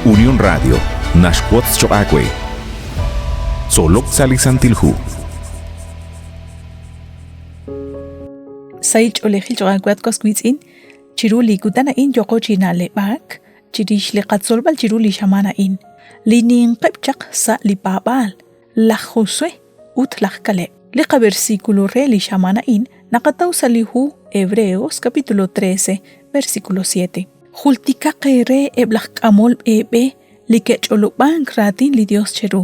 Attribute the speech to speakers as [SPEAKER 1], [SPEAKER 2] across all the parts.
[SPEAKER 1] Unión Radio naxwotz choq' aawe. Tzolok sa' li Santil Hu.
[SPEAKER 2] Sahil ch'oolejil choq' aawe at was wiitz'in, chiru li kutan a'in yooqo chi na'leb'ak chirix li qatzolb'al chiru li xamaan a'in, li ninqeb' chaq sa' li paab'aal, laj Josué ut laj Caleb. Li qaversículo re li xamaan a'in naqataw sa' li hu Hebreos capítulo 13, versículo 7. Jultikaq eere eb' laj k'amol b'e b'e li ke'ch'olob'ank raatin li Dios cheru.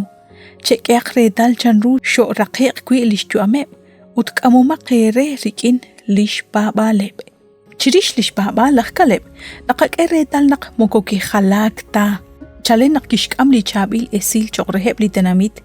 [SPEAKER 2] Chek'ehaq reetal chanru xo'raqe'q wi' li xyu'ameb' ut k'amomaq eere rik'in li xpaab'aaleb'. Chirix li xpaab'aal laj Caleb, naqak'e reetal naq moko kijalaak ta chalen naq kixk'am li chaab'il esil cho'q reheb' li tenamit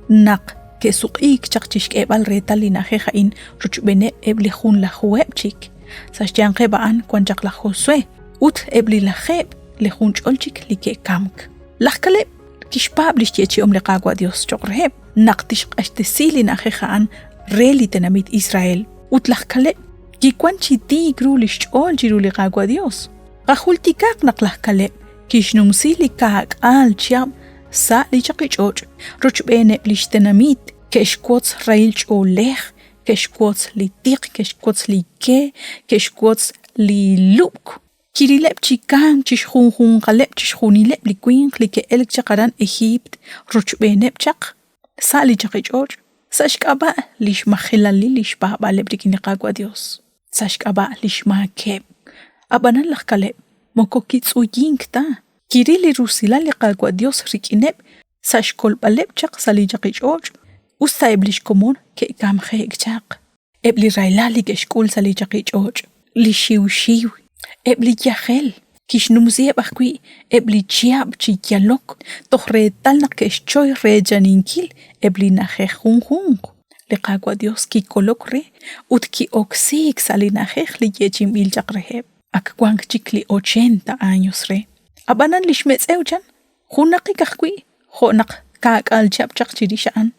[SPEAKER 2] naq ke'suq'iik chaq chi xk'eeb'al reetal li na'ajej a'in rochb'eeneb' eb' li junlajuheb' chik. Sa' xyanqeb' a'an wan chaq laj Josué ut eb' li lajeeb' li junch'ol chik li ke'kamk. Laj Caleb kixpaab' li xyeechi'om li Qaawa' Dios cho'q reheb' naq tixq'axtesi li na'ajej a'an re li tenamit Israel. Ut laj Caleb kiwank chi tiik ru li xch'ool chiru li Qaawa' Dios. Qajultikaq naq laj Caleb kixnumsi li kaak'aal chihab' sa' li chaqich'och' rochb'eeneb' li xtenamit, ke'xwotz rahil ch'oolej, ke'xwotz li tiq, ke'xwotz li ke, ke'xwotz li lub'k. Kirileb' chi kamk chi xjunjunqaleb' chixjunileb' li winq li ke'elk chaq aran Ejiipt rochb'eeneb' chaq sa' li chaqich'och', sa' xk'ab'a' li xmajelalil li xpaab'aaleb' rik'in li Qaawa' Yos, sa' xk'ab'a' li xmaakeb'. Ab'anan laj Kaleb moko kitz'uyink ta, kiril li rusilal li Qaawa' Yos rik'ineb' sa' xkolb'aleb' chaq sa' li chaqich'och', us ta eb' li xkomon ke'kamje'k chaq. Eb' li rahilal li ke'xk'ul sa' li chaqich'och', li xiwxiw, eb' li yajel, kixnumsiheb' ajwi' eb' li chihab' chi yalok toj reetal naq ke'xchoy reechaninkil eb' li na'ajej junjunq. Li Qaawa' Dios kikolok re ut ki'oksiik sa' li na'ajej li yeechi'inb'il chaq reheb'. Ak wank chik li ochenta años re. Ab'anan li xmetz'ew chan junaqik ajwi' jo' naq kaak'aal chihab' chaq chirix a'an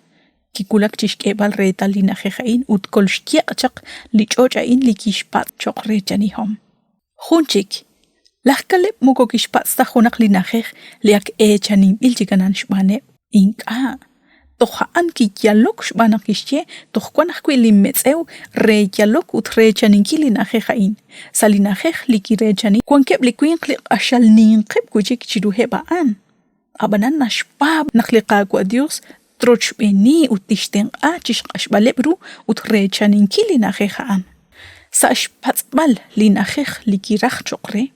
[SPEAKER 2] Kiwulak chi xk'eeb'al reetal li na'ajej a'in ut kolxyeq' chaq li ch'och' a'in li kixpatz' cho'q reechanihom. Jun chik, laj Caleb moko kixpatz' ta junaq li na'ajej li ak eechaninb'il chik anan xb'aaneb', ink'a'. Toj a'an kiyalok xb'aan naq kixye toj wank ajwi' linmetz'ew re yalok ut reechaninkil li na'ajej a'in. Sa' li na'ajej li kireechani wankeb' li winq li q'axal ninqeb' wi' chik chiruheb' a'an. Ab'anan naxpaab' naq li Qaawa' Yos trochb'eeni ut tixtenq'a chi xq'axb'aleb' ru ut reechaninkil li na'ajej a'an. Sa' xpatz'b'al li na'ajej li kiraj cho'q re,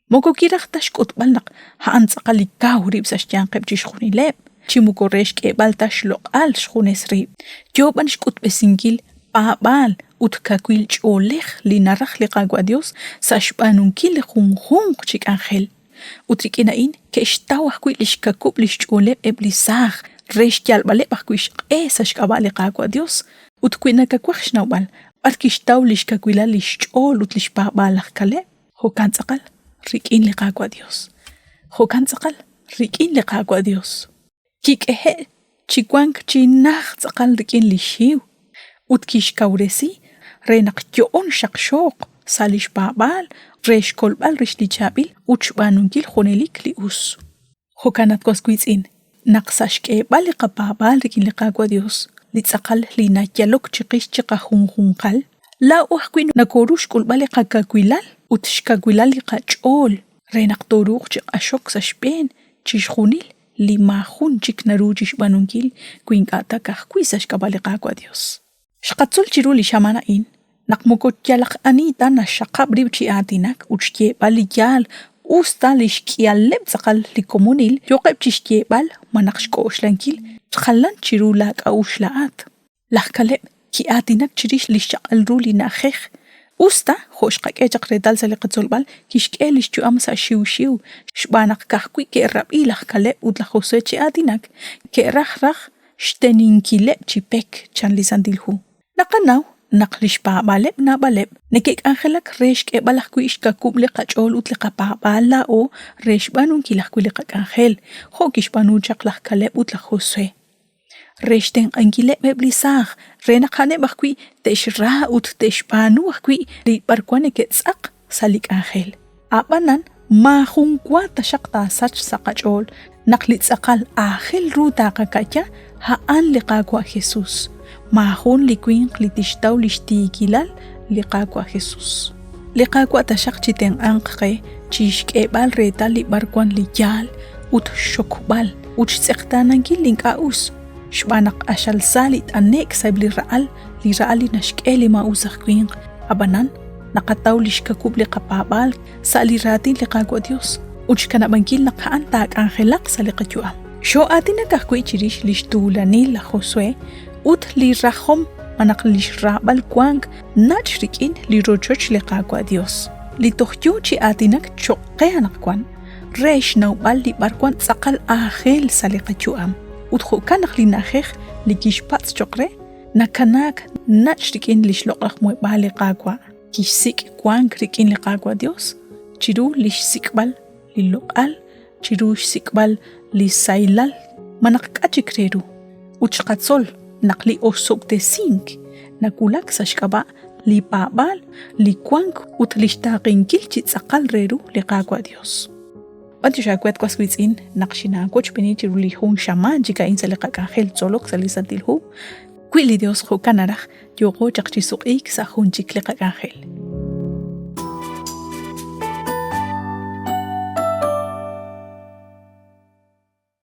[SPEAKER 2] moko kiraj ta xk'utb'al naq a'an tz'aqal li kaw rib' sa' xyanqeb' chixjunileb', chi moko re xk'eeb'al ta xloq'al xjunes rib', yo b'an xk'utb'esinkil paab'aal ut kawil ch'oolej li naraj li Qaawa' Yos sa' xb'aanunkil li junjunq chi k'anjel. Ut rik'in a'in ke'xtaw ajwi' li xkakub' li xch'ooleb' eb' li saaj re xyalb'aleb' ajwi' xq'e sa' xk'ab'a' li Qaawa' Yos. Ut wi nakawaj xnawb'al b'ar kixtaw li xkawilal li xch'ool ut li xpaab'aal laj Kaleb, jo'kan tz'aqal rik'in li Qaawa' Yos. Jo'kan tz'aqal rik'in li Qaawa' Yos. Kik'ehe'k chi wank chi najt tz'aqal rik'in li xiw ut kixkawresi re naq yo'on xaqxooq sa' li xpaab'aal re xkolb'al rix li chaab'il ut xb'aanunkil junelik li us. Jo'kan at was wiitz'in, naq sa' xk'eeb'al li qapaab'aal rik'in li Qaawa' Dios, li tz'aqal li nayalok chiqix chiqajunjunqal, laa'o ajwi' nokoru xk'ulb'al li qakawilal ut xkawilal li qach'ool re naq tooruuq chi q'axok sa' xb'een chixjunil li maajun chik naru chi xb'aanunkil wi ink'a' ta ka'ajwi' sa' xk'ab'a' li Qaawa' Dios. Xqatzol chiru li xamaan a'in naq moko yalaq ani ta naxxaqab' rib' chi aatinak ut xyeeb'al li yaal us ta li xk'ihaleb' tz'aqal li komonil yooqeb' chi xyeeb'al malaj xk'oxlankil jalan chiru laak'a'uxl laa'at. Laj Caleb ki'aatinak chirix li xchaq'al ru li na'ajej. Us ta, jo' xqak'e chaq reetal sa' li qatzolb'al, kixk'e li xyu'am sa' xiwxiw xb'aan naq ka'ajwi' ke'rab'i laj Caleb ut laj Josué chi aatinak, ke'raj raj xteninkileb' chi pek, chan li Santil Hu. Naqanaw naq li xpaab'aaleb' naab'aleb' neke'k'anjelak re xk'eb'al ajwi' xkawub' li qach'ool ut li qapaab'aal laa'o re xb'aanunkil ajwi' li qak'anjel, jo' kixb'aanu chaq laj Caleb ut laj Josué. re xtenq'ankileb' eb' li saaj re naq a'aneb' ajwi' te'xra ut te'xb'aanu ajwi' li b'arwan neke'tz'aq sa' li k'anjel. A'b'anan, Maajun wa taxaq taasachq sa' qach'ool naq li tz'aqal aajel ru taaqaka'ya a'an li Qaawa' Jesus. Maajun li winq li tixtaw lix tiikilal li Qaawa' Jesus. Li Qaawa' taxaq chitenq'anq qe chixk'eeb'al reetal li b'arwan li yaal ut xxokb'al ut xtz'eqtaanankil li ink'a' us, xb'aan naq q'axal sa li t'ane'k sa'eb' li ra'al, li ra'al li naxk'e li maa'us aj winq. Ab'anan, naqataw lix kawub' li qapaab'aal sa' li raatin li Qaawa' Dios ut xkanab'ankil naq a'an taak'anjelaq sa' li qayu'am. Xoo'aatinak ajwi' chirix lix tuulanil laj Josue ut li rajom malaj lix raab'al wank nach' rik'in li rochoch li Qaawa' Dios, li toj yoo chi aatinak choq' qe anaqwan re xnawb'al li b'arwan tz'aqal aajel sa' li qayu'am. Ut jo'kan naq li na'ajej li kixpatz' choq' re nakanaak nach' rik'in lix loq'laj muheb'aal li Qaawa'. Kixsik' wank rik'in li Qaawa' Dios chiru lix sik'b'al li loq'al, chiru xsik'b'al li sahilal malaj k'a' chik re ru. Ut xqatzol naq li osob'tesink nawulak sa' xk'ab'a' li paab'aal, li wank ut li xtaaqenkil chi tz'aqal re ru li Qaawa' Dios. B'antiox aawe at was wiitz'in naq xinaawochb'eeni chiru li jun xamaan chik a'in sa' li qak'anjel tzolok sa' li Santil Hu. Wi li Dios jo'kan naraj, yooqo chaq chi suq'iik sa' jun chik li qak'anjel.